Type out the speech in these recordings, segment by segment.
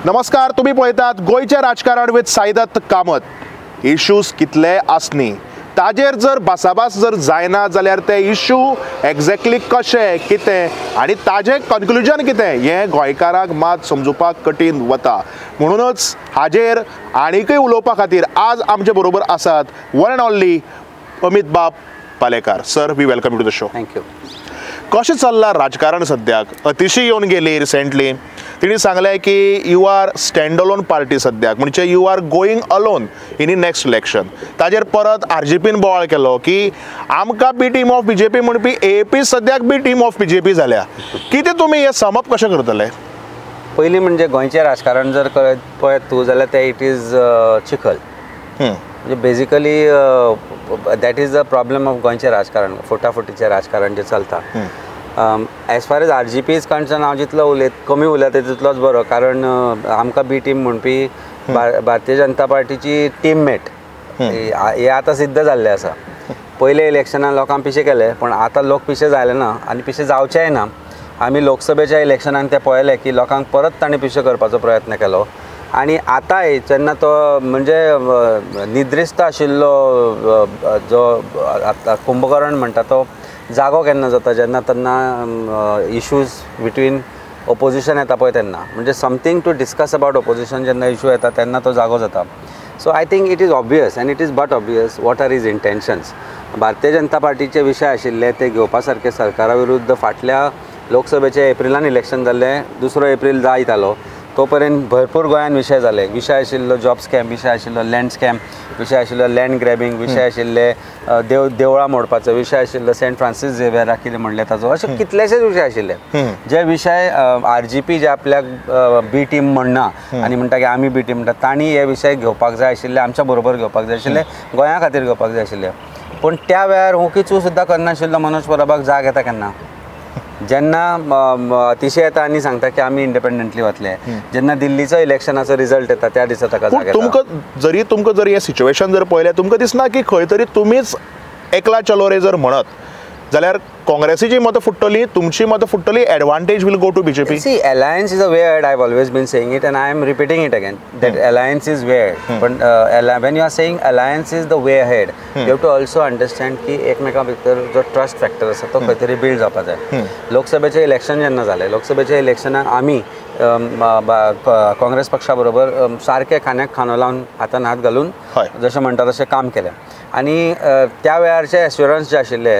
नमस्कार, तुम्ही पळयतात गोंयचें राजकारण विथ साईदत्त कामत. इश्यूज कितले आसनी ताजेर जर भासाभास जर जायना जाल्यार ते इश्यू एग्जॅक्टली कशे कितें आनी ताजें कन्क्लुजन कितें हें गोंयकारांक मात समजुपाक कठीण वता. म्हणूनच हाजेर आनीकय उलोवपा खातीर आज आमचे बरोबर आसात वन एंड ऑनली अमित बाब Palekar. Sir, we welcome you to the show. Thank you. कशें चल्लां राजकारण सद्याक? अतिशी येवन गेली रिसेंटली, तिणी सांगलें की you are stand alone party सद्याक, म्हणजे you are going alone in in next election. ताजेर परत आरजीपीन बोवाळ केलो की आमकां B team of BJP म्हणपी एएपी सद्याक B team of BJP जाल्या. कितें तुमी हें समप कशें करतले? पयलीं म्हणजे गोंयचें राजकारण जर पळयत तूं जाल्यार तें it is चिखल. म्हणजे basically that is the problem of गोंयचें राजकारण, फोटाफोटीचें राजकारण जें चलता. As far as R G P is concern, हांव जितलो उलयत कमी उलयता तितलोच बरो, कारण आमकां बी टीम म्हणपी भारतीय जनता पार्टीची टीममेट हें आतां सिद्ध जाल्लें आसा. पयले इलेक्शनान लोकांक पिशे केले, पूण आतां लोक पिशे जाले ना आनी पिशे जावचेय ना. आमी लोकसभेच्या इलेक्शनान तें पळयलें की लोकांक परत ताणें पिशे करपाचो प्रयत्न केलो आनी आतांय जेन्ना तो म्हणजे निद्रिस्त आशिल्लो जो आतां कुंभकर्ण म्हणटा तो जागो केन्ना जाता, जेन्ना तेन्ना इशूज बिटवीन ओपोजिशन येता पळय तेन्ना, म्हणजे something to discuss about opposition जेन्ना इशू येता तेन्ना तो जागो जाता. So I think it is obvious and it is but obvious what are his intentions. Bharatiya Janata पार्टीचे विशय आशिल्ले ते घेवपा सारके सरकारा विरुद्ध. फाटल्या लोकसभेचे एप्रिलान इलेक्शन जाल्लें, 2 एप्रील जायत आलो तो पर्यंत भरपूर गोंयान विशय जाले. विशय आशिल्लो जॉब स्कॅम, विशय आशिल्लो लँड स्कॅम, विशय आशिल्लो लँड ग्रॅबिंग, विशय आशिल्ले देवळां मोडपाचो, विशय आशिल्लो सेंट फ्रांसीस झेवियराक कितें म्हणलें ताचो, अशे कितलेशेच विशय आशिल्ले जे विशय आर जी पी जे आपल्याक बी टीम म्हणना आनी म्हणटा की आमी बी टीम म्हणटा, तांणी हे विशय घेवपाक जाय आशिल्ले, आमच्या बरोबर घेवपाक जाय आशिल्ले, गोंया खातीर घेवपाक जाय आशिल्ले. पूण त्या वेळार हुकीचू सुद्दां करनाशिल्लो मनोज परबाक जाग येता केन्ना, जेन्ना अतिशय येता आनी सांगता की आमी इंडिपेंडंटली वतले, जेन्ना दिल्लीचो इलेक्शनाचो रिजल्ट येता त्या दिसा ताका जाग येता. तुमकां जर हें सिच्युएशन जर पळयलें तुमकां दिसना की खंय तरी तुमीच एकला चलो रे जर म्हणत जाल्यार काँग्रेसीची मतां फुट्टली, तुमची मतां फुट्टली, advantage will go to BJP? See, alliance is a way ahead. I have always been saying it and I am repeating it again that alliance is way ahead. पण when you are saying alliance is the way ahead, you have to also understand की एकमेकां भितर जो trust factor आसा तो खंय तरी build जावपा जाय. लोकसभेचें इलेक्शन जेन्ना जालें, लोकसभेच्या इलेक्शनाक आमी काँग्रेस पक्षा बरोबर सारकें खांद्याक खांदो लावन हातान हात घालून जशें म्हणटा तशें काम केलें आनी त्या वेळारचे एश्युरन्स जे आशिल्ले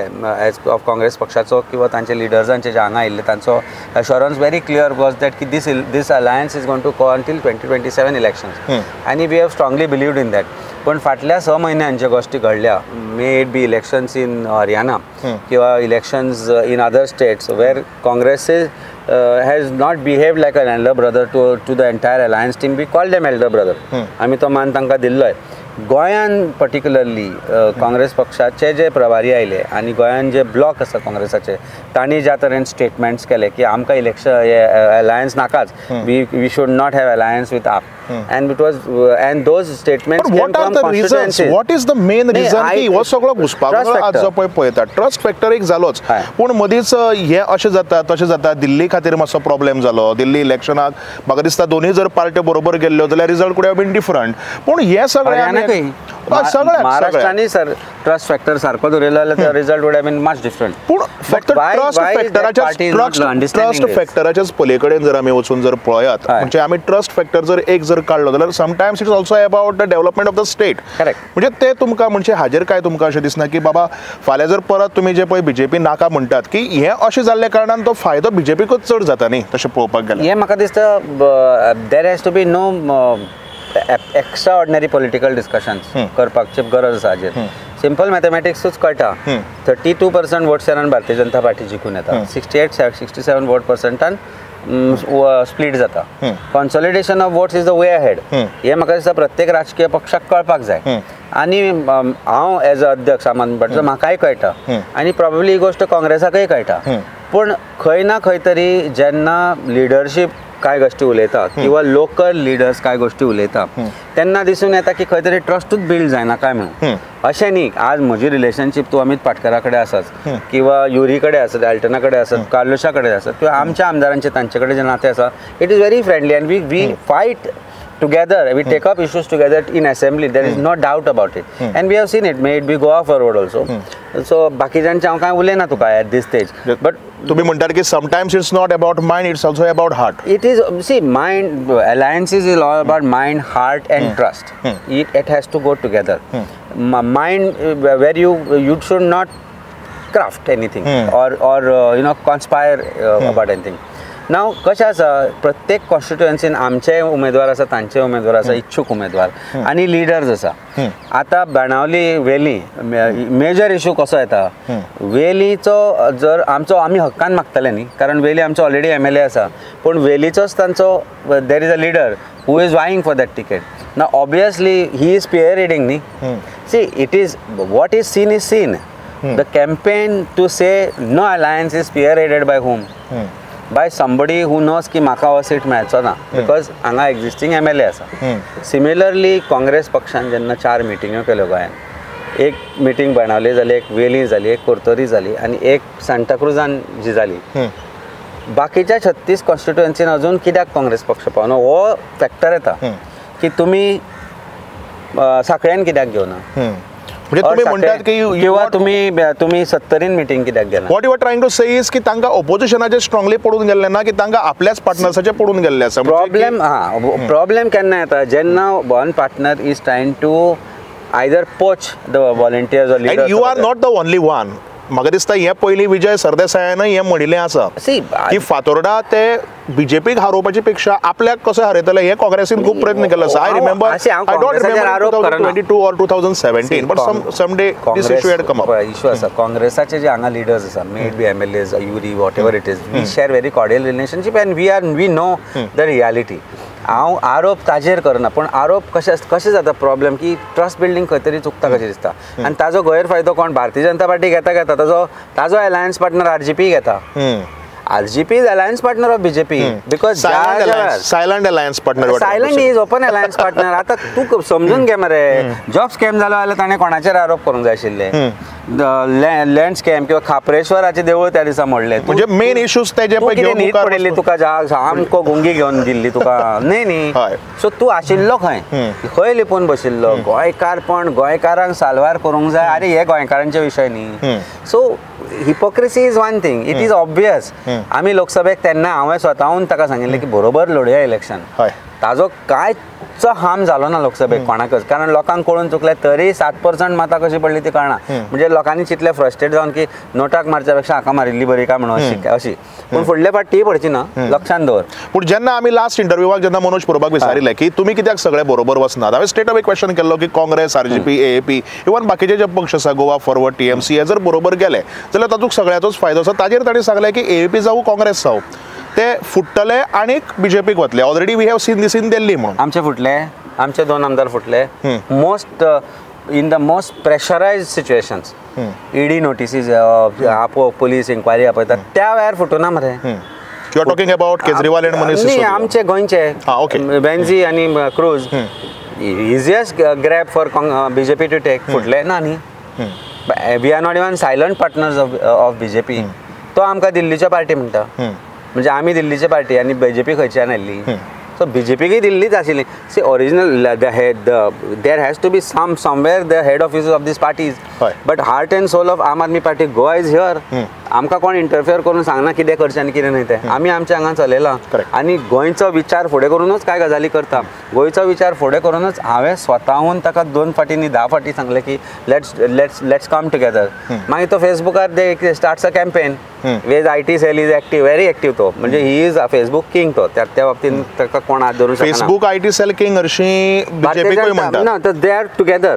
एज ऑफ काँग्रेस पक्षाचो किंवा तांचे लिडर्सांचे जे हांगा आयिल्ले तांचो assurance very clear was that की this alliance is going to go until 2027 elections आनी we have strongly believed in that. पण फाटल्या 6 म्हयन्यान ज्यो गोश्टी घडल्या, may it be elections in Haryana किंवा elections in other states where Congress has not behaved like an elder brother to the entire alliance team. We call them elder brother, आमी तो मान तांकां दिल्लोय. गोंयान पर्टिक्युलरली काँग्रेस पक्षाचे जे प्रभारी आयले आनी गोंयान जे ब्लॉक आसा काँग्रेसाचे तांणी ज्या तरेन स्टेटमेंट्स केले की आमकां इलेक्शन अलायन्स नाकाच, we should not have alliance with AAP, and it was and those statements came from constituency. What is the main reason की हो सगळो घुसपाक आज जो पळय पळयता ट्रस्ट फॅक्टर एक जालोच, पूण मदींच हें अशें जाता तशें जाता. दिल्ली खातीर मातसो प्रॉब्लेम जालो, दिल्ली इलेक्शनाक म्हाका दिसता दोनूय जर पार्ट्यो बरोबर गेल्ल्यो जाल्यार result could have been different. पूण हें सगळें महाराष्ट्रांनी सर ट्रस्ट फॅक्टर सारको दवरिल्लो जाल्यार result would have been much different. पूण फक्त ट्रस्ट फॅक्टराच्याच पली कडेन जर आमी वचून जर पळयात, म्हणजे आमी ट्रस्ट फॅक्टर जर एक जर काडलो जाल्यार sometimes it's also about the development of the state. Correct. म्हणजे ते तुमकां म्हणजे हाजेर काय तुमकां अशें दिसना की बाबा फाल्यां जर परत तुमी जे पळय बीजेपी नाका म्हणटात की हें अशें जाल्ल्या कारणान तो फायदो बीजेपीकूच चड जाता न्ही तशें पळोवपाक गेल्यार? हें म्हाका दिसता there has to be no extraordinary political discussions करपाची गरज आसा हाजेर. सिंपल मॅथमॅटिक्सूच कळटा, 32% वोट शेरान भारतीय जनता पार्टी जिखून येता, 68-67 वोट पर्संटान स्प्लीट जाता. Consolidation of votes is the way ahead हें म्हाका दिसता प्रत्येक राजकीय पक्षाक कळपाक जाय. आनी हांव एज अ अध्यक्ष आम आदमी पार्टीचो म्हाकाय कळटा आनी प्रॉबेबली ही गोश्ट काँग्रेसाकय कळटा, पूण खंय ना खंय तरी जेन्ना लिडरशीप कांय गोश्टी उलयता किंवा लोकल लिडर्स कांय गोश्टी उलयता तेन्ना दिसून येता की खंय तरी ट्रस्टूच बिल्ड जायना काय म्हणून. अशें न्ही, आज म्हजी रिलेशनशीप तूं अमित पाटकरा कडेन आसाच किंवा युरी कडेन आसत, एल्टना कडेन आसत, कार्लोशा कडेन आसत किंवा आमच्या आमदारांचे तांचे कडेन जे नातें आसा, it is very friendly and we fight together, we take up issues together in assembly, there is no doubt about it. And we have seen it, may it be Goa Forward also. So बाकीच्यांचे हांव कांय उलयना तुका at this stage, but तुम्ही म्हणटात की sometimes it's not about mind, it's also about heart. It is, see, mind, alliances is all about mind, heart and trust. It has to go together. Mind, where you should not craft anything or you know conspire about anything. Now कशें आसा, प्रत्येक कॉन्स्टिट्युएन्सीन आमचे उमेदवार आसा, तांचे उमेदवार आसा, इच्छूक उमेदवार आनी लिडर्स आसा. आतां बाणावली वेली मेजर इशू कसो येता, वेलीचो जर आमचो आमी हक्कान मागतले न्ही, कारण वेली आमचो ऑलरेडी MLA आसा, पूण वेलीचोच तांचो there is a leader who is vying for that ticket. Now obviously he is spearheading न्ही. See, it is what is seen is seen. The campaign to say no alliance is spearheaded by whom? By somebody who knows की म्हाका हो seat मेळचो ना, because हांगा existing MLA आसा. Similarly Congress पक्षान जेन्ना 4 मिटिंग्यो केल्यो गोंयान, एक मिटींग बाणावली जाली, एक वेली जाली, एक कुर्तोरी जाली आनी एक सांताक्रुजान जी जाली, बाकीच्या 36 कॉन्स्टिट्युएन्सीन अजून कित्याक काँग्रेस पक्ष पावना हो फॅक्टर येता की तुमी साखळ्यान कित्याक घेवना, म्हणजे तुम्ही म्हणतात की किंवा तुम्ही तुम्ही 70 मिटींग कित्याक गेला. What you are trying to say is की तांकां ओपोजिशनाचे स्ट्रॉंगली पडून गेल्ले ना, की तांकां आपल्याच पार्टनर्साचे पडून गेल्ले आसा. प्रॉब्लेम, हां, प्रॉब्लेम केन्ना येता जेन्ना one partner is trying to either poach the volunteers or leaders. You are not the only one. म्हाका दिसता हें पयलीं विजय सरदेसायानय हें म्हणिल्लें आसा की फातोर्डा ते बीजेपीक हारोवपाचे पेक्षा आपल्याक कशें हारयतले हे काँग्रेसीन खूब प्रयत्न केल्लो आसा. I remember, I don't remember 2022 or 2017, but some day this issue had come up. Issue आसा काँग्रेसाचे जे हांगा लिडर्स आसा, may it be MLAs, Yuri, whatever it is, we share very cordial relationship and we know the reality. हांव आरोप ताजेर करना, पूण आरोप कशें कशें जाता प्रॉब्लेम की ट्रस्ट बिल्डींग खंय तरी चुकता कशें दिसता आनी ताजो गैरफायदो कोण भारतीय जनता पार्टी घेता घेता, ताजो ताजो अलायन्स पार्टनर RGP घेता. RGP is alliance partner of BJP because silent alliance partner, silent is open alliance partner. आतां तूं समजून घे मरे, जॉब स्कॅम जालो जाल्यार ताणें कोणाचेर आरोप करूंक जाय आशिल्ले, लँड स्कॅम किंवा खाप्रेश्वराचें देवूळ त्या दिसा मोडलें, म्हणजे मेन इश्यूज तेजे पळय घेवन न्हीद पडिल्ली तुका, सामको गुंगी घेवन दिल्ली तुका न्ही न्ही. सो तूं आशिल्लो खंय, खंय लिपून बशिल्लो? गोंयकारपण, गोंयकारांक साल्वार करूंक जाय, आरे हे गोंयकारांचे विशय न्ही. So hypocrisy is one thing, it is obvious. आमी लोकसभेक तेन्ना हांवें स्वताहून ताका सांगिल्लें की बरोबर लढोवया इलेक्शन, ताजो कांयच हार्म जालो ना लोकसभेक कोणाकच, कारण लोकांक कळून चुकलें तरी 7% मतां कशी पडली ती कळना. म्हणजे लोकांनी चिंतलें फ्रस्ट्रेट जावन की नोटाक मारच्या पेक्षा हाका मारिल्ली बरी काय म्हणून अशी, पूण फुडले फावट ती पडची ना, लक्षांत दवर. पूण जेन्ना आमी लास्ट इंटरव्यूवाक जेन्ना मनोज परबाक विचारिल्लें की तुमी कित्याक सगळे बरोबर वचनात, हांवें स्ट्रेट अवे क्वेश्चन केल्लो की काँग्रेस, RGP, AAP, even बाकीचे जे पक्ष आसा, गोवा फॉरवर्ड, TMC, हे जर बरोबर गेले जाल्यार तातूंत सगळ्याचोच फायदो आसा. ताजेर तांणी सांगलें की AAP जावं काँग्रेस जावं ते फुट्टले आनी बीजेपीक वतले. Already we have seen this in Delhi. म्हणून आमचे फुटले, आमचे 2 आमदार फुटले. Most in the most pressurised situations, ED notices, police inquiry आपयतात त्या वेळार फुटूना मरे. You are talking about Kejriwal and Manish Sisodia? आमचे गोंयचे बेन्जी आनी Cruz, easiest grab for BJP to take, फुटले ना न्ही. We are not even silent partners of BJP. तो आमकां दिल्लीच्या पार्टी म्हणटा, म्हणजे आमी दिल्लीचे पार्टी आनी बीजेपी खंयच्यान आयिल्ली, सो बीजेपीकय दिल्लीच आशिल्ली. See original the head, there has to be some somewhere the head office of these parties, but heart and soul of Aam Aadmi Party Goa is here. आमकां कोण इंटरफियर करून सांगना कितें करचें आनी कितें न्हय तें, आमी आमच्या हांगा चलयलां आनी गोंयचो विचार फुडें करुनूच कांय गजाली करता. गोंयचो विचार फुडें करुनूच हांवें स्वताहून ताका 2 फावटी न्ही 10 फावटी सांगलें की let's let's let's come together. मागीर तो फेसबुकार they starts a campaign, wage IT cell is active, very active तो, म्हणजे he is a Facebook king तो, त्या बाबतींत ताका कोण हात धरूंक शकना. फेसबूक IT cell king हरशीं बीजेपीकूय म्हणटात ना, तर they are together,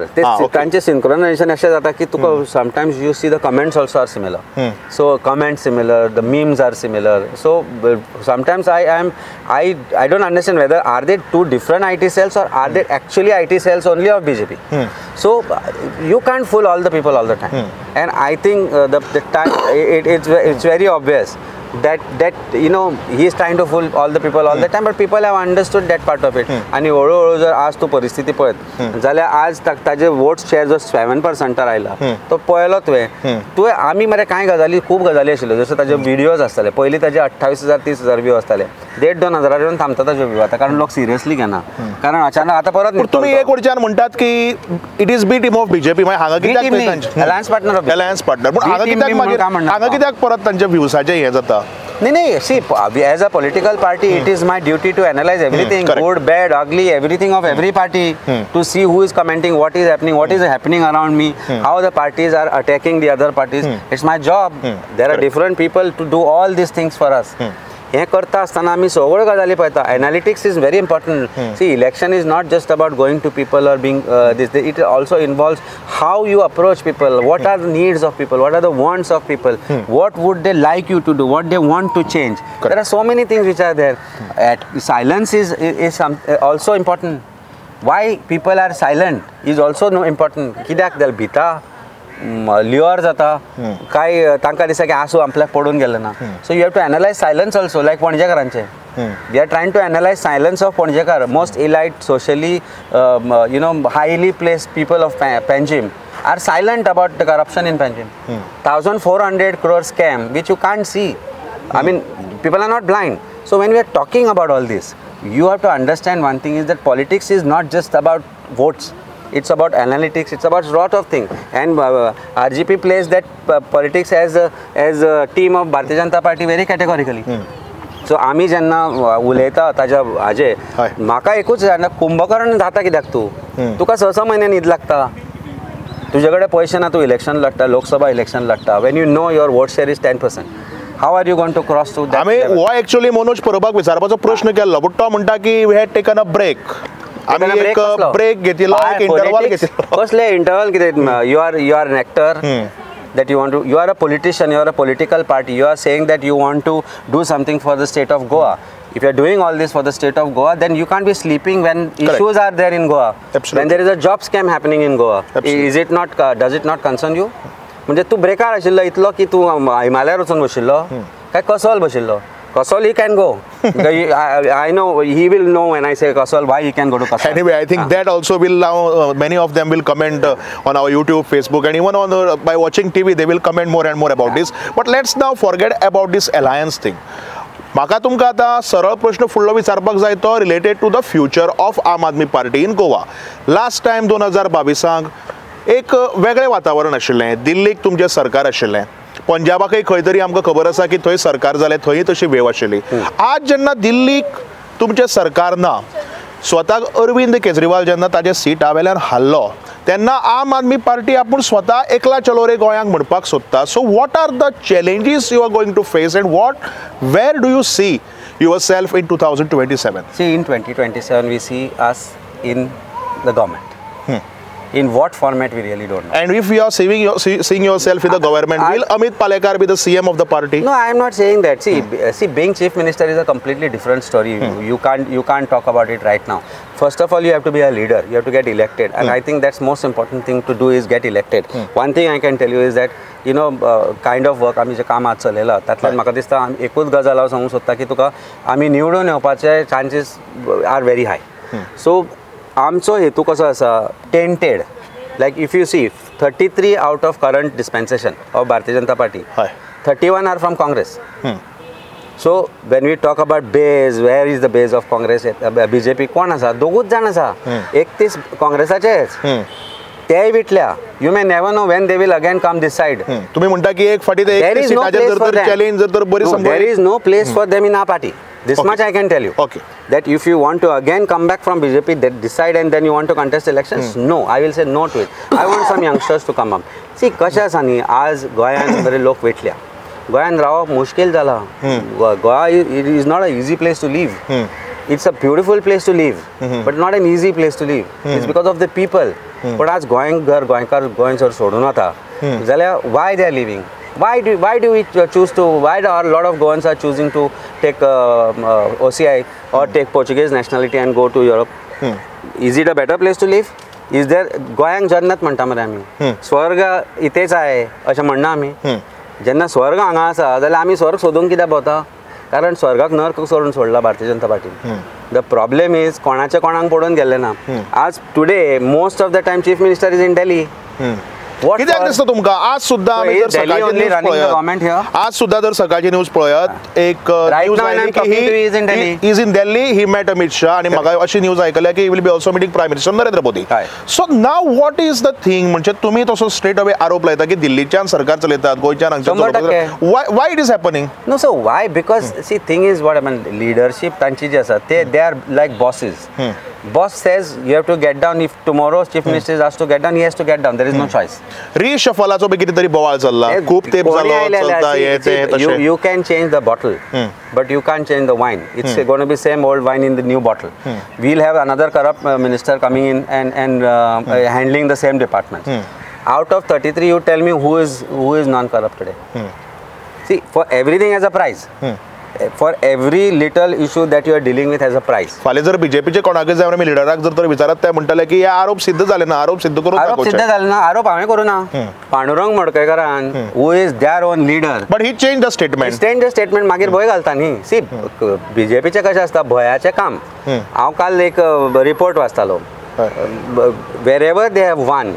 तांचें सिंक्रोनायझेशन अशें जाता की तुका sometimes you see the comments also are similar. So comments similar, the memes are similar. So sometimes I don't understand whether are they two different IT cells or are they actually IT cells only of BJP. So you can't fool all the people all the time. And I think the time it's very obvious that you know he is trying to fool all the people all the time, but people have understood that part of it. आनी हळू हळू जर आज तूं परिस्थिती पळयत जाल्यार आज ताजे वोट शेअर जो 7%-आर आयला तो पळयलो तुवें. तुवें आमी मरे कांय गजाली खूब गजाली आशिल्ल्यो, जशे ताजे व्हिडियोज आसताले पयलीं ताजे 28,000 30,000 व्यू आसताले, 1,500-2 हजारार येवन थांबता ताजे व्यू आतां, कारण लोक सिरियसली घेना, कारण अचानक आतां परत. तुमी एक वटच्यान म्हणटात की it is B team of BJP, मागीर हांगा कित्याक alliance partner of alliance partner, पूण हांगा कित्याक मागीर हांगा कित्याक परत तांच्या व्यूसाचें हें जाता? नाही नाही, see as a political party it is my duty to analyse everything, good bad ugly everything of every party, to see who is commenting, what is happening, what is happening around me, how the parties are attacking the other parties. It's my job. There are different people to do all these things for us. हें करता आसतना आमी सगळ्यो गजाली पळयता. Analytics is very important. See, election is not just about going to people or being this, it also involves how you approach people, what are the needs of people, what are the wants of people, what would they like you to do, what they want to change. There are so many things which are there. At silence is also important. Why people are silent is also no important. कित्याक जाल्यार भिता Lear जाता, काय तांकां दिसता की आसूं आपल्याक पडून गेलें ना. So you have to analyse silence also, like पणजेकारांचें. We are trying to analyse silence of Panajikar, most elite socially you know highly placed people of Panjim are silent about the corruption in Panjim. 1,400 crore scam which you can't see. I mean, people are not blind. So when we are talking about all this, you have to understand one thing is that politics is not just about votes. It's about analytics, it's about lot of things. And RGP plays that politics as a team of Bharatiya Janata Party very categorically. So आमी जेन्ना उलयता ताज्या हाजे म्हाका एकूच जाणा, कुंभकर्ण जाता कित्याक तूं, तुका 6-6 म्हयने न्हीद लागता, तुजे कडेन पयशे ना, तूं इलेक्शन लडटा, लोकसभा इलेक्शन लडटा, when you know your vote share is 10%, how are you going to cross to that? आमी हो एक्चुअली मनोज परबाक विचारपाचो प्रश्न केल्लो, बट तो म्हणटा की we had taken a break. आमी एक ब्रेक घेतिल्लो, एक इंटरवल घेतिल्लो. कसले इंटरवल कितें? You are an actor that you want to, you are a politician, you are a political party, you are saying that you want to do something for the state of Goa. If you are doing all this for the state of Goa, then you can't be sleeping when issues are there in Goa. Absolutely. When there is a job scam happening in Goa. Absolutely. Is it not, does it not concern you? म्हणजे तूं breaker आशिल्लो इतलो की तूं हिमालयार वचून बशिल्लो काय कसोल बशिल्लो? Kasol he can go. I know he will know when I say Kasol why he can go to Kasol. Anyway, I think that also will now many of them will comment on our YouTube, Facebook, and even on by watching TV they will comment more and more about this. But let's now forget about this alliance thing. म्हाका तुमकां आतां सरळ प्रश्न फुडलो विचारपाक जाय तो related to the future of Aam Aadmi Party in Goa. Last time 2022 एक वेगळें वातावरण आशिल्लें, दिल्लीक तुमचें सरकार आशिल्लें, पंजाबाकय खंय तरी आमकां खबर आसा की थंय सरकार जालें, थंय तशी वेव आशिल्ली. आज जेन्ना दिल्लीक तुमचें सरकार ना, स्वताक अरविंद केजरीवाल जेन्ना ताजे सिटा वेल्यान हाल्लो तेन्ना आम आदमी पार्टी आपूण स्वता एकला चलो रे गोंयांक म्हणपाक सोदता. So what are the challenges you are going to face and what where do you see yourself in 2027? See, in 2027 we see us in the government. In what format we really don't know. And if you are seeing yourself in the government, will Amit Palekar be the CM of the party? No, I am not saying that. See, see, being chief minister is a completely different story. You can't talk about it right now. First of all, you have to be a leader. You have to get elected, and I think that's most important thing to do is get elected. One thing I can tell you is that, you know, kind of work आमी जे काम आज चलयला तातूंतल्यान म्हाका दिसता एकूच गजाल हांव सांगूंक सोदता की तुका आमी निवडून येवपाचे chances are very high. So आमचो हेतू कसो आसा, tainted, like if you see 33 out of current dispensation of Bharatiya Janata Party, 31 are from Congress. So when we talk about base, where is the base of Congress, BJP कोण आसा? दोगूच जाण आसा, 31 काँग्रेसाचेच, तेय विटल्या. You may never know when they will again come this side. तुमी म्हणटा की एक फाटी ते चॅलेंज जर तर बरी, there is no place for them in our party. This much I can tell you. Okay. That if you want to again come back from BJP, that decide and then you want to contest elections, no, I will say no to it. I want some youngsters to come up. See, कशें आसा न्ही, आज गोंयांत बरे लोक वेटल्या, गोंयांत रावप मुश्कील जाला. Goa is not a easy place to live. It's a beautiful place to live, but not an easy place to live. It's because of the people. But आज गोंयकार गोंयकार गोंय जर सोडून वता जाल्यार why they are living? Why do we choose to, why are a lot of Goans are choosing to take OCI or take Portuguese nationality and go to Europe? Is it a better place to live? Is there गोंयांक जन्नत म्हणटा मरे आमी, स्वर्ग इथेच आहे अशें म्हणना आमी. जेन्ना स्वर्ग हांगा आसा जाल्यार आमी स्वर्ग सोदूंक कित्याक भोंवता? कारण स्वर्गाक नर्क करून सोडला Bharatiya Janata पार्टीन. The problem is कोणाचे कोणाक पडून गेल्ले ना. आज today most of the time chief minister is in Delhi. कित्याक दिसता तुमकां आज सुद्दां आमी जर सकाळची न्यूज पळयत, आज सुद्दां जर सकाळची न्यूज पळयत एक is in Delhi, he met Amit Shah आनी म्हाका अशी न्यूज आयकल्या की will be also meeting prime minister Narendra Modi. So now what is the thing? म्हणजे तुमी तसो स्ट्रेट अवे आरोप लायता की दिल्लीच्यान सरकार चलयतात, गोंयच्यान हांगच्यान, why it is happening? No, so why? Because see thing is what I mean, leadership तांची जी आसा ते they are like bosses. Boss says you have to get down. If tomorrow chief minister is asked to get down, he has to get down. There is no choice. Reshuffle बी कितें तरी बोवाळ चल्ला, खूब तेप जालो, चलता हे ते तशें. You can change the bottle, but you can't change the wine. It's going to be same old wine in the new bottle. We'll have another corrupt minister coming in and handling the same department. Out of 33, you tell me who is non-corrupt today. See, for everything has a price. For every little issue that you are dealing with has a price. फाल्यां जर बीजेपीचे कोणाकय जाय आमी लिडराक जर तर विचारत ते म्हणटले की हे आरोप सिद्ध जाले ना, आरोप सिद्ध करून आरोप सिद्ध जाले ना, आरोप हांवें करूं ना. Pandurang मडकयकारान who is their own leader, but he change the statement. Change the statement मागीर भंय घालता न्ही. सी बीजेपीचें कशें आसता, भंयाचें काम. हांव काल एक रिपोर्ट वाचतालो, wherever they have won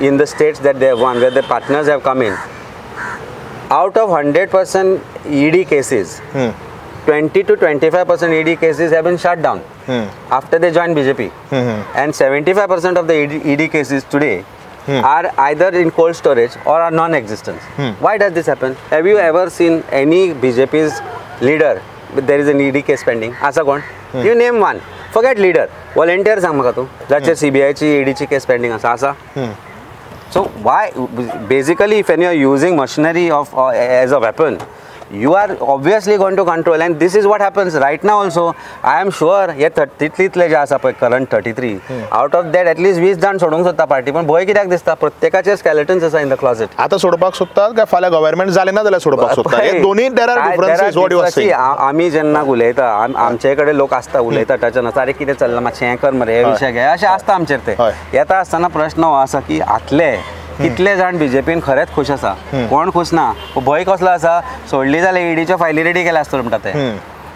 in the states that they have won, where the partners have come in, out of 100% ED cases, 20 to 25% ED cases have been shut down after they joined BJP. And 75% of the ED cases today are either in cold storage or are non-existent. Why does this happen? Have you ever seen any BJP's leader, there is an ED case pending? Asa kon? You name one. Forget leader. Volunteer सांग म्हाका तूं, जाचेर CBI ची ED ची case pending आसा आसा. So why, basically, if you are using machinery of as a weapon, you are obviously going to control, and this is what happens right now also. I am sure हे 33 जे आसा पळय current 33, out of that at least 20 जाण सोडूंक सोदता party. पण भंय कित्याक दिसता? प्रत्येकाचे स्केलेटन्स आसा इन the closet. आतां सोडपाक सोदतात काय फाल्यां गव्हर्नमेंट जालें ना जाल्यार सोडपाक सोदतात? हे दोनूय there are differences what you are saying. आमी जेन्ना उलयता, आमचे कडेन लोक आसता उलयता टच नासता, अरे कितें चल्लां मातशें हें कर मरे, हे विशय घे, अशें आसता आमचेर. ते येता आसतना प्रश्न हो आसा की आतले कितले जाण बीजेपीन खरेंच खुश आसा, कोण खुश ना. भंय कसलो आसा, सोडली जाल्यार ईडीच्यो फायली रेडी केल्या आसतल्यो म्हणटा ते.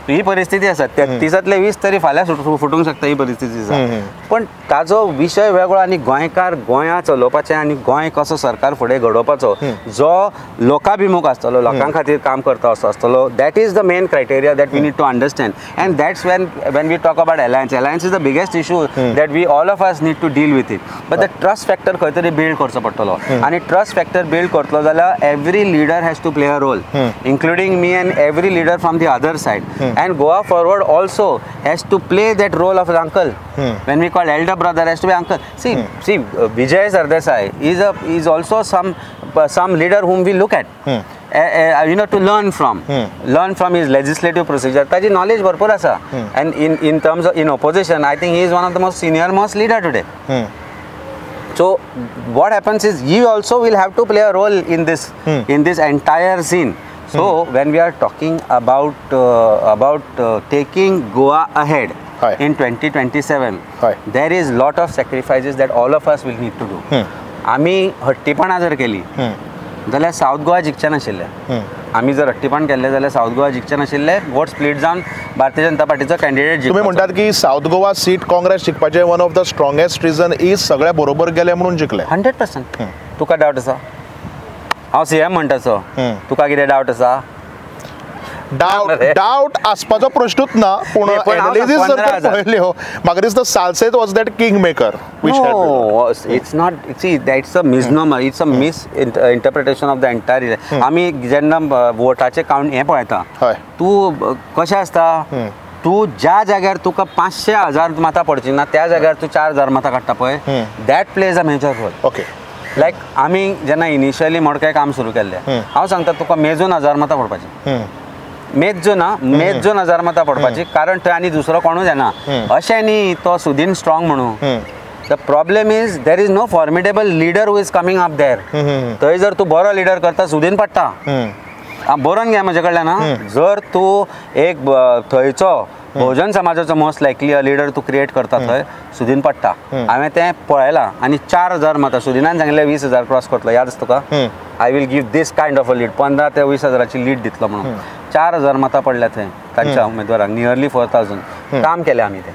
ही परिस्थिती आसा. 33तले 20 तरी फाल्यां फुटूंक शकता ही परिस्थिती आसा. पण ताजो विशय वेगळो आनी गोंयकार गोंया चलोवपाचें आनी गोंय कसो सरकार फुडें घडोवपाचो जो लोकाभिमुख आसतलो, लोकां खातीर काम करता असो आसतलो, that is the main criteria that we need to understand. And that's when we talk about alliance. Alliance is the biggest issue that we all of us need to deal with it. But the trust factor खंय तरी build करचो पडटलो, आनी trust factor build करतलो जाल्यार every leader has to play a role, including me and every leader from the other side. And Goa Forward also has to play that role of an uncle. When we call elder brother, has to be uncle. See, see, Vijay Sardesai is also some leader whom we look at, you know, to learn from, learn from his legislative procedure. Taji knowledge bharpur asa. And in terms of in opposition, I think he is one of the most senior most leader today. So what happens is he also will have to play a role in this in this entire scene. So when we are talking about taking Goa ahead in 2027, there is lot of sacrifices that all of us will need to do. आमी हट्टीपणा जर केली जाल्यार south Goa जिखचे नाशिल्ले. आमी जर हट्टीपण केल्ले जाल्यार south Goa जिखचे नाशिल्ले, वोट स्प्लीट जावन भारतीय जनता पार्टीचो कॅन्डिडेट जिखपाचो. तुमी म्हणटात की सावथ गोवा सीट काँग्रेस जिखपाचें one of the strongest reason is सगळ्या बरोबर गेले म्हणून जिखले. 100%. तुका डावट आसा? हांव सीएम म्हणटाचो, तुका कितें डावट आसा? डावट आसपाचो प्रश्नूच ना, पूण एनालिसिस जर पळयल्यो म्हाका दिसता Salcete was that king maker. No, it's not. See, that's a misnomer. It's a misinterpretation of the entire. आमी जेन्ना वोटाचे काउंट हें पळयता, तूं कशें आसता, तूं ज्या जाग्यार तुका 500,000 मतां पडची ना त्या जाग्यार तूं 4,000 मतां काडटा पळय, that plays a major role. Okay, like आमी जेन्ना इनिशियली मडकय काम सुरू केल्लें, हांव सांगता तुका मेजून 1,000 मतां पडपाची, मेजून 1,000 मतां पडपाची, कारण थंय आनी दुसरो कोणूच येना. अशें न्ही तो सुदीन स्ट्रॉंग म्हणून. The problem is there is no formidable leader who is coming up there. थंय जर तूं बरो लिडर करता, सुदीन पडटा. बरोवन घे म्हजे कडल्यान. जर तूं एक थंयचो बहुजन समाजाचो मोस्ट लायकली अ लिडर तूं क्रिएट करता थंय सुदीन पडटा. हांवें तें पळयलां आनी 4000 मतां सुदिनान सांगलें 20,000 क्रॉस करतलो, याद आसा तुका? I will give this kind of a lead, 15 ते 20 हजाराची लीड दितलो म्हणून. 4000 मतां पडल्या थंय तांच्या उमेदवारांक, नियरली 4000. काम केलें आमी तें.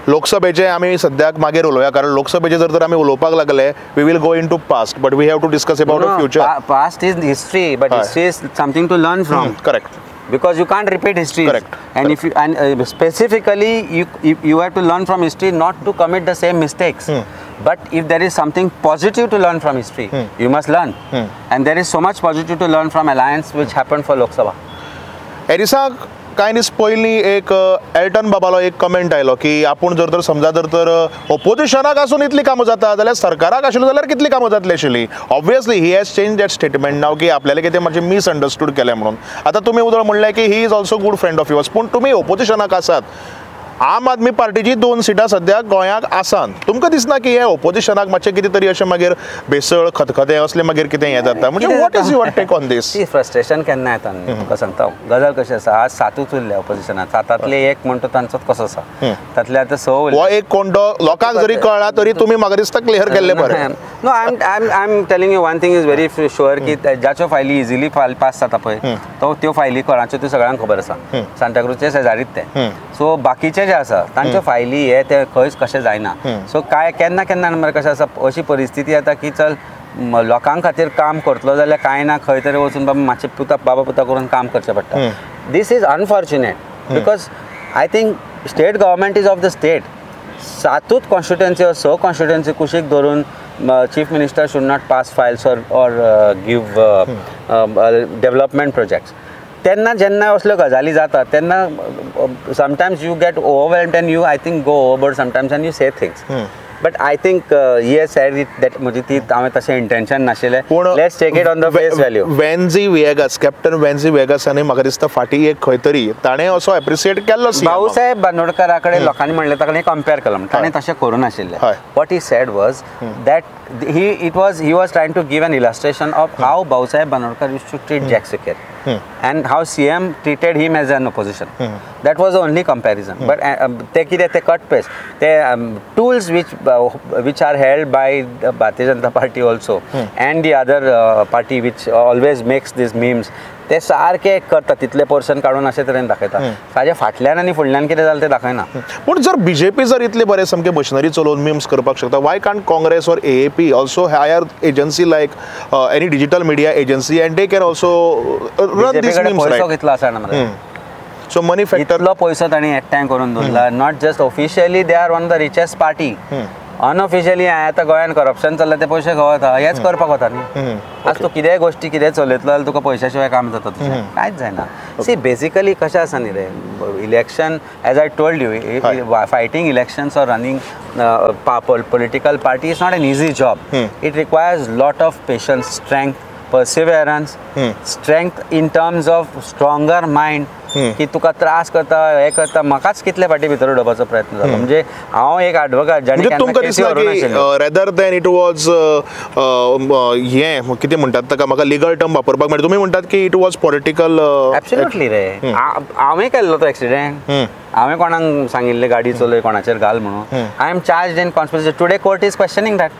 लोकसभेचे आमी सद्याक मागीर उलोवया, कारण लोकसभेचे जर तर आमी उलोवपाक लागले we will go into past, but we have to discuss about the future. Past is history, but history is something to learn from. Correct. Because you can't repeat history. Correct. And if you, and specifically you have to learn from history not to commit the same mistakes. But if there is something positive to learn from history, you must learn. And there is so much positive to learn from alliance which happened for Lok Sabha. Erisa, कांय दीस पयलीं एक Elton बाबालो एक comment आयलो की आपूण जर तर समजा जर तर ओपोजिशनाक आसून इतली कामां जाता जाल्यार सरकाराक आशिल्लो जाल्यार कितली कामां जातली आशिल्ली. Obviously he has change that statement now की आपल्याला कितें मातशें मिसअंडरस्टूड केलें म्हणून. आतां तुमी उदळ म्हणलें की he is also good friend of yours, पूण तुमी ओपोजिशनाक आसात, आम आदमी पार्टीची 2 सिटां सद्याक गोंयाक आसात, तुमकां दिसना की हे ओपोजिशनाक मातशें कितें तरी अशें मागीर भेसळ खतखतें असलें मागीर कितें हें जाता? म्हणजे what is your take on this? ती फ्रस्ट्रेशन केन्ना येता तुका सांगता. गजाल कशी आसा, आज 7 उरले ओपोजिशनाक, 7तांतले एक म्हणटा तांचोच कसो आसा, तांतले आतां 6 उरले. हो एक कोण तो लोकांक जरी कळ्ळा तरी तुमी म्हाका दिसता क्लियर केल्लें बरें. No, I am telling you one thing is very sure की जाच्यो फायली इजिली पास जाता पळय तो त्यो फायली कोणाच्यो त्यो सगळ्यांक खबर आसा, सांताक्रूजचे शेजारीच ते. सो बाकीचे जे आसा तांच्यो फायली हे ते खंयच कशें जायना. सो काय केन्ना केन्ना मरे कशें आसा, अशी परिस्थिती येता की चल लोकां खातीर काम करतलो जाल्यार कांय ना खंय तरी वचून बाबा मातशें पुता बाबा पुता करून काम करचें पडटा. This is unfortunate because I think state government is of the state. 7 constituency or 6 constituency कुशीक धरून chief minister should not pass files or give development projects. तेन्ना जेन्ना असल्यो गजाली जाता तेन्ना sometimes you get overwhelmed and you I think go overboard sometimes and you say things. But I think he has said it that म्हजी ती हांवें तशें इंटेन्शन नाशिल्लें. Let's take it on the face value. Venzy Viegas, captain Venzy विएगासांनी म्हाका दिसता फाटीं एक खंय तरी ताणें असो एप्रिसिएट केल्लो. भाऊसाहेब बांदोडकरा कडेन लोकांनी म्हणलें ताणें कंपेर केलो, ताणें तशें करूं नाशिल्लें. What he said was that he was trying to give an illustration of how Bhausaheb Bandodkar used to treat Jack Sequeira and how CM treated him as an opposition. That was the only comparison. But ते कितें ते cut paste ते tools which are held by the Bharatiya Janata Party also and the other party which always makes these memes, ते सारके करता तितले portion काडून अशे तरेन दाखयता, ताजे फाटल्यान आनी फुडल्यान कितें जालें तें दाखयना. पूण जर बीजेपी जर इतले बरे सामके मशिनरी चलोवन मिम्स करपाक शकता, why can't Congress or AAP also hire agency like any digital media agency and they can also run this memes? पयसो कितलो आसा मरे, सो मनी फॅक्टर इतलो पयसो तांणी एकठांय करून दवरला. Not just officially they are one of the richest party, unofficially आतां गोंयान करप्शन चल्लां ते पयशे खावता, हेंच करपाक वता न्ही. आज तूं कितेंय गोश्टी कितेंय चलयतलो जाल्यार तुका पयशा शिवाय काम जाता तुजें, कांयच जायना. सी बेसिकली कशें आसा न्ही रे, election as I told you, fighting elections or running political party is not an easy job. It requires lot of patience, strength, perseverance, strength in terms of stronger mind की तुका त्रास करता हें करता. म्हाकाच कितले फाटी भितर उडोवपाचो प्रयत्न जालो. म्हणजे हांव एक एडवोकेट जाणें तुमकां दिसता की रेदर दॅन it was हें कितें म्हणटात ताका, म्हाका लिगल टर्म वापरपाक मेळटा, तुमी म्हणटात की it was political. Absolutely रे, हांवें केल्लो तो एक्सिडेंट, हांवें कोणाक सांगिल्लें गाडी चलय कोणाचेर घाल म्हणून. I am charged in conspiracy. Today court is questioning that.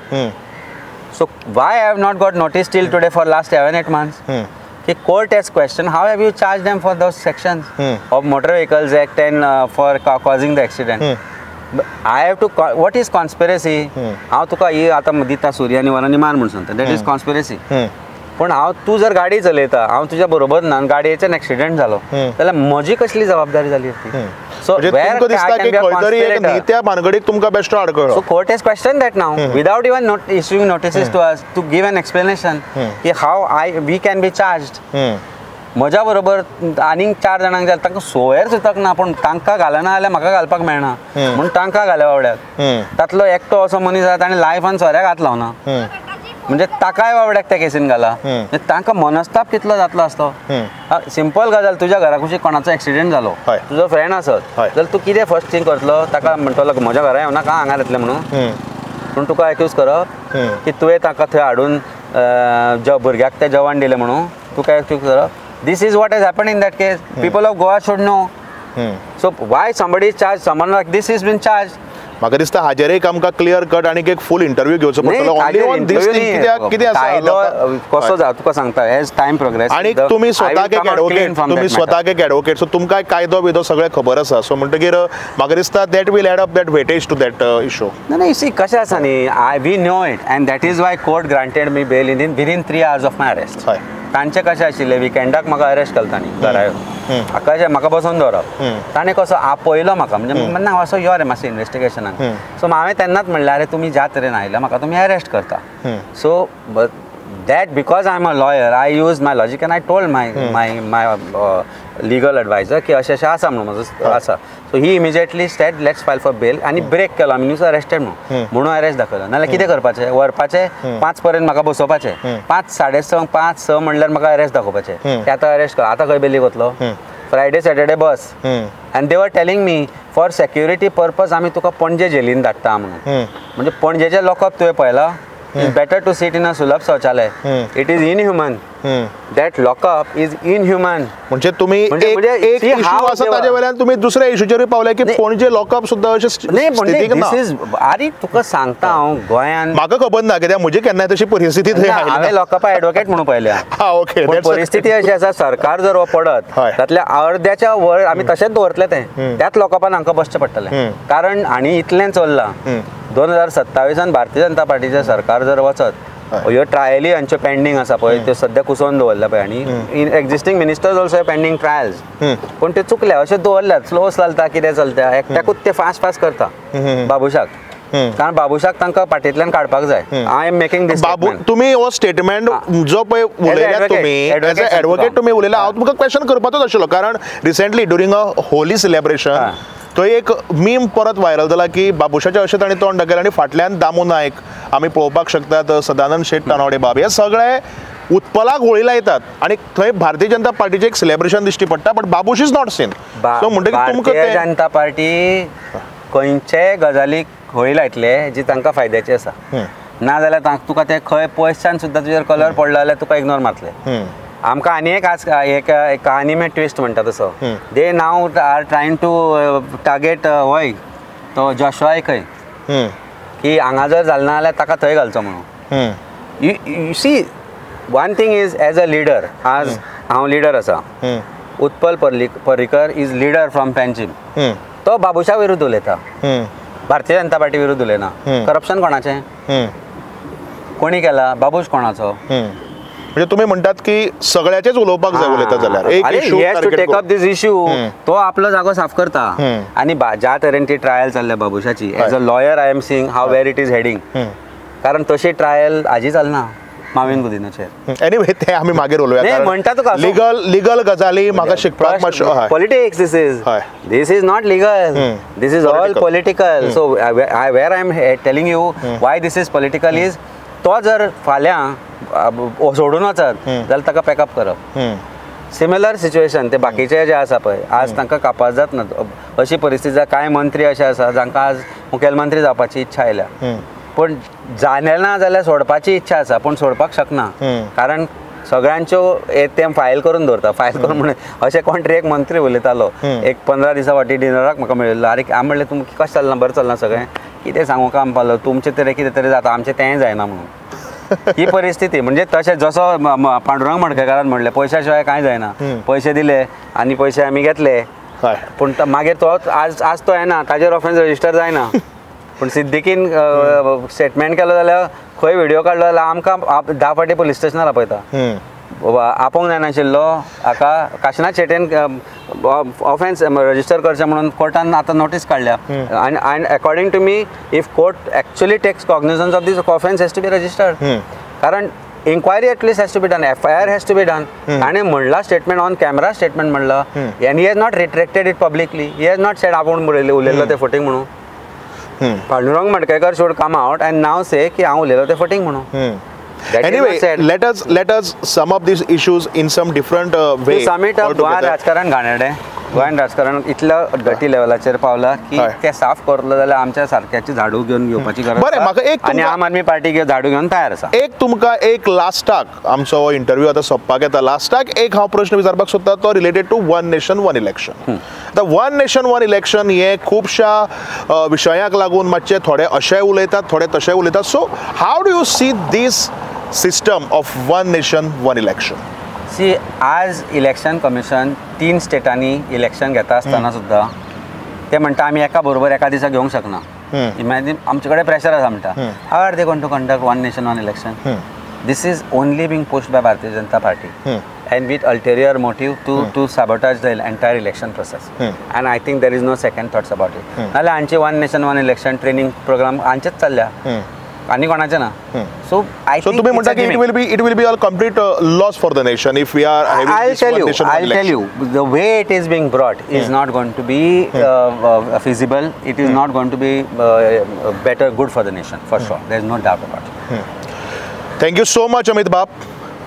So why I have not got notice till today for last 7-8 months? Ki court has questioned how have you charged them for those sections of Motor Vehicles Act and for causing the accident. I have to, what is conspiracy? हांव तुका ही आतां दिता सुरी आनी वरांनी मार म्हूण सांगता, that is conspiracy. पूण हांव तूं जर गाडी चलयता, हांव तुज्या बरोबर ना, गाडयेच्यान एक्सिडेंट जालो जाल्यार म्हजी कसली जबाबदारी जाली ती? So where I can be a conspirator? So court has questioned that now without even issuing notices to us to give an explanation की how we can be charged. म्हज्या बरोबर आनीक 4 जाणांक जाल्यार तांकां सोयर सुद्दां ना, पूण तांकां घालना जाल्यार म्हाका घालपाक मेळना म्हूण तांकां घाले बावड्याक. तातलो एकटो असो मनीस आसा ताणें लायफान सोऱ्याक हात लावना, म्हणजे ताकाय बावड्याक त्या केसीन घाला. तांकां मनस्ताप कितलो जातलो आसतो. सिंपल गजाल, तुज्या घरा कुशीक कोणाचो एक्सिडेंट जालो, तुजो फ्रेंड आसत जाल्यार तूं कितें फर्स्ट थिंग करतलो? ताका म्हणटलो म्हज्या घरा येवनाका हांगा येतलें म्हणून, पूण तुका एक्यूज करप की तुवें ताका थंय हाडून भुरग्याक तें जेवण दिलें म्हणून तुका एक्यूज करप. This is what has happen in that case. People of Goa should know. So why somebody is charge, someone like this is been charge. म्हाका दिसता हाजेर एक आमकां क्लियर कट आनी एक फूल इंटरव्यू घेवचो पडटलो ओनली ऑन this thing. कित्याक कितें आसा कसो जाता तुका सांगता एज टायम प्रोग्रेस. आनी तुमी स्वताक एक एडवोकेट, तुमी स्वताक एक एडवोकेट, सो तुमकां कायदो बिदो सगळें खबर आसा. सो म्हणटकीर म्हाका दिसता that will add up that weightage to that issue. ना ना सी कशें आसा न्ही, I we know it and that is why court granted me bail in within 3 hours of my arrest. तांचें कशें आशिल्लें विकेंडाक म्हाका अरेस्ट केलो तांणी घरा येवन, कशें म्हाका बसोवन दवरप. ताणें कसो आपयलो म्हाका, म्हणजे ना असो यो रे मातसो इन्वेस्टिगेशनाक. सो हांवें तेन्नाच म्हणलें अरे तुमी ज्या तरेन आयल्या म्हाका तुमी अरेस्ट करता. So that because I am a lawyer I use my logic and I told my my my legal adviser की अशें अशें आसा म्हणून म्हजो आसा. So he immediately said let's file for bail आनी ब्रेक केलो आमी न्यूज अरेस्टेड म्हणून म्हणून अरेस्ट दाखयलो. नाल्यार कितें करपाचें, व्हरपाचें 5 पर्यंत म्हाका बसोवपाचें, 5 6:30 5 6 म्हणल्यार म्हाका अरेस्ट दाखोवपाचें. ते आतां अरेस्ट कर, आतां खंय बेलीक वतलो? Friday Saturday bus. And they were telling me for security purpose आमी तुका पणजे जेलीन धाडटा म्हणून. म्हणजे पणजेचें लॉकअप तुवें पळयलां? It's better to sit in a Sulabh Shauchalaya. It is inhuman. That lockup is inhuman. म्हणजे तुम्ही एक इशू आसा ताजे वेल्यान तुम्ही दुसऱ्या इशूचेर पावले की पणजे लॉकअप सुद्दां अशें नाही. म्हणजे this is, अरे तुका सांगता हांव गोंयान म्हाका खबर ना कित्याक म्हजी केन्नाय तशी परिस्थिती थंय आयली. हांवें लॉकअप एडवोकेट म्हणून पळयल्या. ओके, परिस्थिती अशी आसा सरकार जर हो पडत तातल्या अर्द्याच्या वर आमी तशेंच दवरतले तें, त्याच लॉकअपान हांकां बसचें पडटलें. कारण आनी इतलें चल्लां 2027 भारतीय जनता पार्टीचें सरकार जर वचत, ह्यो ट्रायली हांच्यो पेंडींग आसा पळय त्यो सद्या कुसोवन दवरल्या पळय, आनी existing ministers also pending trials, पूण त्यो चुकल्या अश्यो दवरल्यात. स्लो चलता कितें चलता, एकट्याकूच ते फास्ट फास्ट करता बाबुशाक, कारण बाबुशाक तांकां पार्टींतल्यान काडपाक जाय. I am making this. बाबू तुमी हो स्टेटमेंट जो पळय उलयल्यात तुमी एज अ एडवोकेट तुमी उलयला, हांव तुमकां क्वेश्चन करपाचोच आशिल्लो. कारण recently during a Holi celebration तो एक मीम परत व्हायरल जाला की बाबुशाचें अशें ताणें तोंड दाखयलें आनी फाटल्यान दामू नायक आमी पळोवपाक शकतात, सदानंद शेट तानावडे बाब, हे सगळे उत्पलाक होळी लायतात आनी थंय भारतीय जनता पार्टीचें एक सेलेब्रेशन दिश्टी पडटा, but Babush is not seen. So म्हणटकीर तुमकां भारतीय जनता पार्टी खंयचेय गजालीक होळी लायतले जी तांकां फायद्याची आसा, ना जाल्यार तुका ते खंय पयसच्यान सुद्दां तुजेर कलर पडलो जाल्यार तुका इग्नोर मारतले. आमकां आनी एक आज एक कहानी में ट्विस्ट म्हणटा तसो, they now are trying to target होय तो जॉशवाय खंय की हांगा जर जालें ना जाल्यार ताका थंय घालचो म्हणून. You see one thing is as a leader, आज हांव लिडर आसा, Utpal Parrikar is leader from Panjim, तो बाबुशा विरुद्ध उलयता, भारतीय जनता पार्टी विरुद्ध उलयना. करप्शन कोणाचें, कोणी केला, बाबूश कोणाचो? म्हणजे तुम्ही म्हणतात की सगळ्याचेच उलोवपाक जाय उलयता जाल्यार he has to take up this issue. तो आपलो जागो साफ करता. आनी ज्या तरेन ती ट्रायल चल्ल्या बाबुशाची, as a lawyer I am seeing how where it is heading, कारण तशी ट्रायल आजी चलना माविन गुदिनाचेर. एनीवे ते आमी मागीर उलोवया. म्हणटा तुका लिगल लिगल गजाली म्हाका शिकपाक मातशें. Politics this is, this is not legal, this is all political. So where I am telling you why this is political is, तो जर फाल्यां सोडून वचत जाल्यार ताका पॅकअप करप. सिमिलर सिच्युएशन ते बाकीचे जे आसा पळय आज तांकां कापास जात ना अशी परिस्थिती. कांय मंत्री अशे आसा जांकां आज मुखेलमंत्री जावपाची इच्छा आयल्या, पूण जालें ना जाल्यार सोडपाची इच्छा आसा, पूण सोडपाक शकना, कारण सगळ्यांच्यो ते फायल करून दवरता. फायल करून म्हणून अशें कोण तरी एक मंत्री उलयतालो एक 15 दिसां फाटीं डिनराक म्हाका मेळिल्लो. आरे हांव म्हणलें तुमकां कशें चल्लां, बरें चल्लां सगळें, कितें सांगू काम पावलो तुमचें तरी कितें तरी जाता, आमचें तेंय जायना म्हणून. ही परिस्थिती. म्हणजे तशें जसो पांडुरंग मडकयकारान म्हणलें पयशा शिवाय कांय जायना, पयशे दिले आनी पयशे आमी घेतले, पूण मागीर तो आज आज तो येना, ताजेर ऑफेन्स रजिस्टर जायना. पूण सिद्दीकीन स्टेटमेंट केलो जाल्यार खंय व्हिडियो काडलो जाल्यार आमकां 10 फावटी पुलीस स्टेशनार आपयता. आपोवंक जायनाशिल्लो हाका काशिनाथ शेट्येन ऑफेन्स रजिस्टर करचें म्हणून कोर्टान आतां नोटीस काडल्या. आनी and according to me if court actually takes cognizance of this offence has to be registered, कारण inquiry at least has to be done, FIR has to be done. ताणें म्हणलां statement on camera statement म्हणलां, and he has not retracted it publicly, he has not said आपूण उलयल्लो तें फटींग म्हणून. Pandurang Madkaikar should come out and now say की हांव उलयलो तें फटींग म्हणून. Anyway, let us sum up these issues in some different way. To sum it up, Goa राजकारण घाणेरडें. गोंयान राजकारण इतल्या डर्टी लेवलाचेर पावला की ते साफ करतलो जाल्यार आमच्या सारक्याची झाडू घेवन घेवपाची गरज. बरें, म्हाका एक आनी आम आदमी पार्टी झाडू घेवन तयार आसा. एक तुमकां एक लास्टाक आमचो इंटरव्यू आतां सोंपपाक येता, लास्टाक एक हांव प्रश्न विचारपाक सोदता तो related to one nation one election. आतां वन नेशन वन इलेक्शन हें खुबश्या विशयाक लागून मातशे थोडे अशें उलयतात, थोडे तशें उलयतात. So how do you see this system of one nation one election? See, आज इलेक्शन कमिशन 3 स्टेटांनी इलेक्शन घेता आसतना सुद्दां ते म्हणटा आमी एका बरोबर एका दिसा घेवंक शकना. इमॅजीन आमचे कडेन प्रेशर आसा म्हणटा. How are they going to conduct one nation one election? This is only being pushed by Bharatiya Janata Party and with ulterior motive to sabotage the entire election process. And I think there is no second thoughts about it. नाल्यार हांचे one nation one election training program हांचेच चल्ल्या, आनी कोणाचे ना. So I so तुम्ही म्हणता की it will be a complete loss for the nation if we are having this one nation one I tell you the way it is being brought is not going to be feasible. It is not going to be better good for the nation for sure. There is no doubt about it. Thank you so much Amit बाब.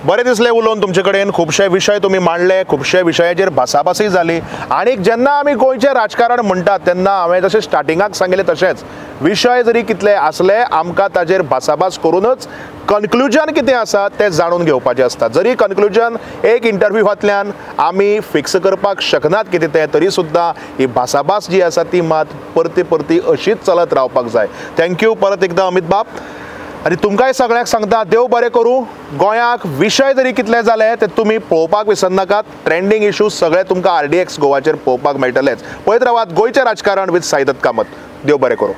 बरें दिसलें उलोवन तुमचे कडेन. खुबशे विशय तुमी मांडले, खुबशे विशयाचेर भासाभासूय जाली. आनी जेन्ना आमी गोंयचें राजकारण म्हणटात तेन्ना हांवें जशें स्टार्टिंगाक सांगिल्लें तशेंच विशय जरी कितले आसले आमकां ताजेर भासाभास करूनच कन्क्लुजन कितें आसा तें जाणून घेवपाचें आसता. जरी कन्क्लुजन एक इंटरव्यूवांतल्यान आमी फिक्स करपाक शकनात कितें तें, तरी सुद्दां ही भासाभास जी आसा ती मात परती परती अशीच चलत रावपाक जाय. Thank you परत एकदां अमित बाब. आनी तुमकांय सगळ्यांक सांगता, देव बरें करूं. गोंयाक विशय जरी कितले जाले ते तुमी पळोवपाक विसरनाकात. ट्रेंडींग इशूज सगळे तुमकां RDX गोवाचेर पळोवपाक मेळटलेच. पळयत रावात गोंयचें राजकारण विथ साईदत्त कामत. देव बरें करूं.